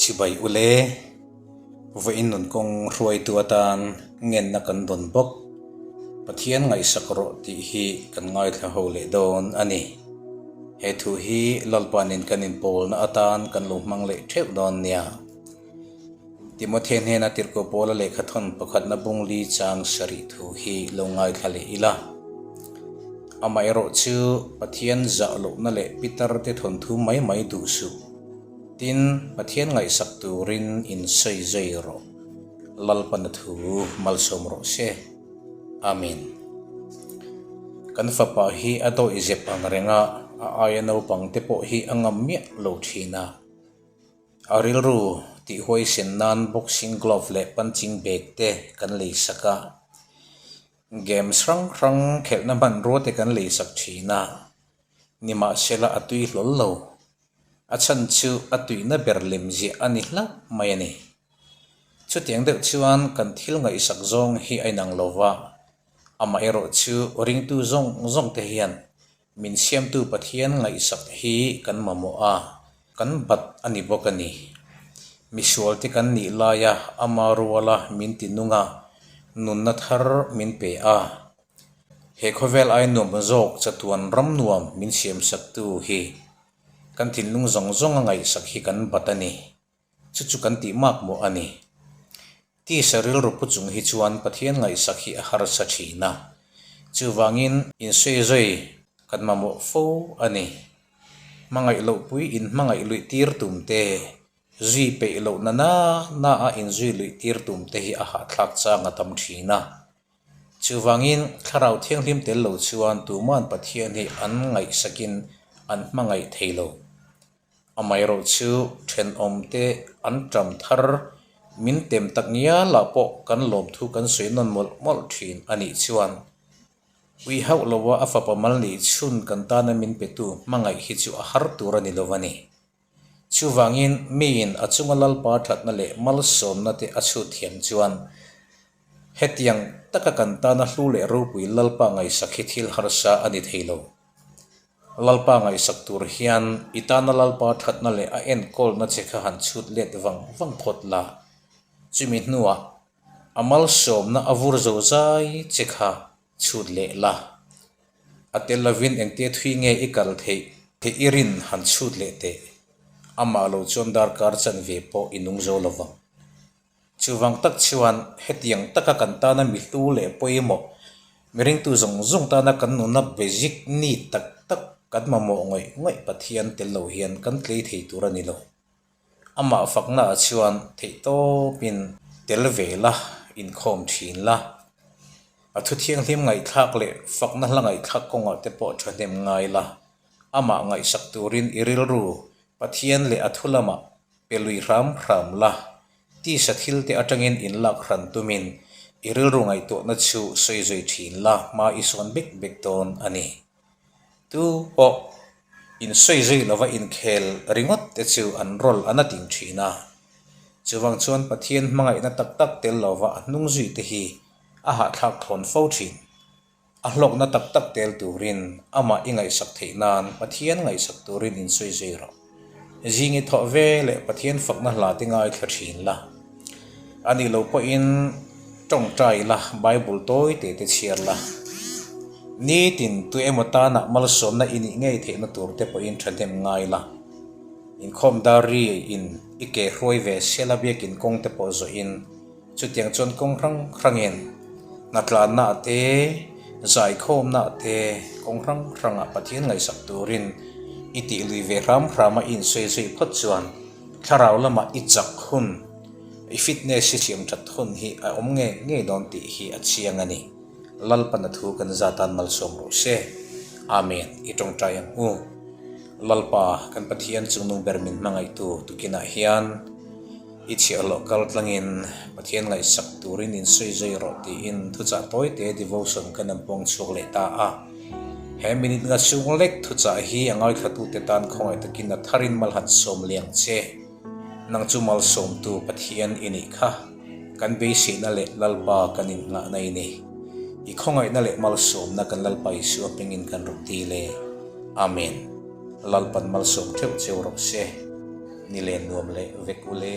Chibai ule, vawiin nun kawng hruaitu atan ngenna kan dawn bawk. Pathian ngaihsak rawh tih hi kan ngaithla ho leh dawn a ni. He thu hi Lalpanin kan inpawlna atan kan lo hmang leh theuh dawn nia. Timothea hnena Tirhkoh Paula lehkhathawn pakhatna bung li chang sarih thu hi lo ngaithla leh ila. Amaherawhchu Pathian zah lohna leh pitar te thawnthu mai mai duh suh. Tin, Pathian ngaihsak turin in sawi zui rawh. Lalpana thu malsawm rawh se. Amen. Kan fapa hi a dawih zep ang renga a aia naupang te pawh hi a ngam miah lo thin a. A rilru tih huaisen nan boxing glove leh punching bag te kan lei sak a, games hrang hrang khelhna hmanrua te kan lei sak thin a, nimahsela a tui hlawl lo. A chhan chu a tuihna ber lem ziah a ni hlauh mai a ni. Chutiang deuh chuan kan thil ngaihsak zawng hi a inang lo va, amaherawhchu ringtu zawng zawng te hian Min siamtu Pathian ngaihsak hi kan mamawh a, kan bat a ni bawk a ni. Misualte kan nih laia ama ruala min ti nung a, nunna thar min pe a. He khawvel ai nuam zawk chatuan ram nuam min siamsaktu hi kan thinlung zawng zawnga ngaihsak hi kan bat a ni. Chu chu kan tih mak mawh a ni. Tisa rilru pu chung hi chuan Pathian ngaihsak hi a harsa thin a. Chuvangin insawizawi kan mamawh fo a ni. Hmangaih loh pui in hmangaih luih tir tum te, zui peih loh na na na a inzui luih tir tum te hi a hahthlak chang a tam thin a. Chuvangin Thlarau Thianghlim tel lo chuan tuman Pathian hi an ngaihsakin an hmangaih thei lo. Amaherawhchu thenawmte an ṭam thar min tem tak ngialah pawh kan lawmthu kan sawi nawn mawlh mawlh ṭhin a nih chuan ui hauh loa a fapa mal nih chhun kan tana min petu hmangaih hi chu a har tur a ni lo a ni. Chuvangin miin a chunga Lalpa ṭhatna leh malsawmna te a chhut thiam chuan hetiang taka kan tana hlu leh ropui Lalpa ngaihsak hi thil harsa a ni thei lo. Lalpa ngaihsak tur hian i tana Lalpa thatna leh a enkawlna che kha han chhut let vang vang phawt la. Chumi hnuah a malsawmna a vur zo zai che kha chhut leh la. A tel lovin engtia thui nge i kal theih theih i rin han chhut leh teh. Amah lo chuan darkar chanve pawh i nung zo lovang. Chuvang tak chuan hetiang taka kan tana mi hlu leh pawimawh, miringtu zawng zawng tana kan nuna basic need tak tak kan mamawh ngawih ngawih Pathian tel lo hian kan tlei thei tur a ni lo. Amah faknaah chuan theihtawpin tel ve la, inkhawm thin la. A thu thianghlim ngaihthlak leh fakna hla ngaihthlak kawngah te pawh thahnem ngai la. Amah ngaihsak turin i rilru Pathian leh a thu lamah Pe lui hram hram la, tisa thil te atangin in lak hran tumin i rilru ngaihtuahna chu sawi zui thin la hma i sawn bek bek dawn a ni. Tu pawh in sawi zui lova inkhel ringawt te chu an rawl a na ting thin a. Chuvang chuan Pathian hmangaihna tak tak tel lova a hnung zui te hi a hahthlak thawn fo thin. A hlawkna tak tak tel turin amah i ngaihsak theih nan Pathian ngaihsak turin insawi zui rawh. Zing i thawh ve leh Pathian fakna hla te ngaithla thin la. A nih loh pawhin tawngtai la, Bible tawi te te chhiar la. Nitin tu emaw tanah malsawmna i nih ngei theihna tur te pawhin thahnem ngai la. Inkhawm dar ri in i ke hruai ve sela biakin kawng te pawh zawhin Chutiang chuan kawng hrang hrangin hnatlanna te, zaikhawmna te, kawng hrang hrangah Pathian ngaihsak turin i tih lui ve hram hram a i insawi zui phawt chuan thlarau lamah i chak hun, i fitness i siam that hun hi a awm ngei ngei dawn tih hi a chiang a ni. Lalpana thu kan za tan malsawm rawh se. Amen. I tawngtai ang u. Lalpa, kan Pathian chungnung ber min hmangaihtu tukinah hian, I chhiahhlawh kal tlangin Pathian ngaihsak turin in sawi zui rawh tiin thuchah tawite devotion kan an pawng chhuak leh ta a. He minute nga chhung lek thuchah hi a ngaithlatute tan khawngaih takin a tharin mal han sawm liang che. Nang chu malsawmtu Pathian i nih kha. Kan beiseihna leh Lalpa kan innghahna i ni. I khawngaihna leh malsawmna kan Lalpa Isua hmingin kan rawn dil e. Amen. Lalpan malsawm theuh cheu rawh se. Ni len nuam leh vek ule.